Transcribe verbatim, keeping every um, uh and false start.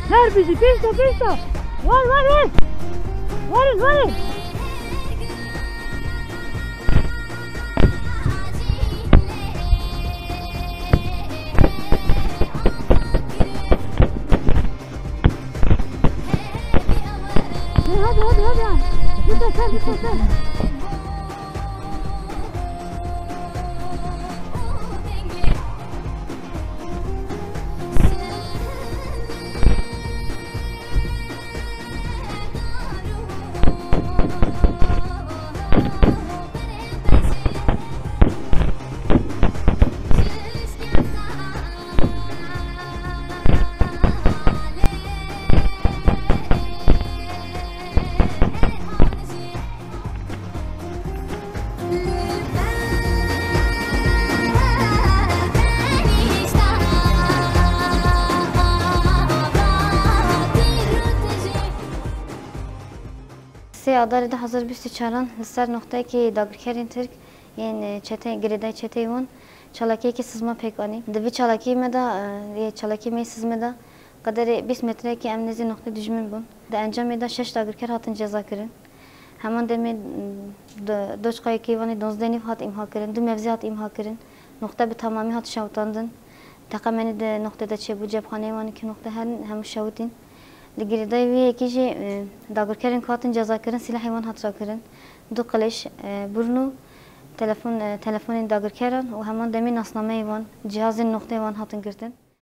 Her bijî, pêş de, pêş de. War, war, war. Warin, warin. Hadi, hadi, hadi, hadi. Bite ser, bite ser. Sê Adarê du hazar bîst û çaran li ser noxteyekî dagirkerên Tirk yên çeteyê, girêdayî çeteyê wan çalakiyekî sizma pêk anî. Di vî çalakiyê me de, e, yê çalakiyê me yê sizmê de qederê bîst metreyekî em nêzî noxtê dijmin bûn. Di encamê de şeş dagirker hatin cezakirin. Heman demê, m, do-, doçkayekî wan ê duwazdeh nîv hat îmha kirin, du mevzî hat îmha kirin. Noxte bi tamamî hat şewitandin. Teqemenî di noxtê de çêbû, cepxaneyê wan ê ki noxte herin, hemû şewitîn. Li girêdayî wî yekî jî, e, dagirkerên ku hatin cezakirin, sîlehê wan hat rakirin. Du qilêş, e, burn û telefon, e, telefonên dagirkeran û heman demê nasnameyê wan, cihazên noxteyê wan hatin girtin.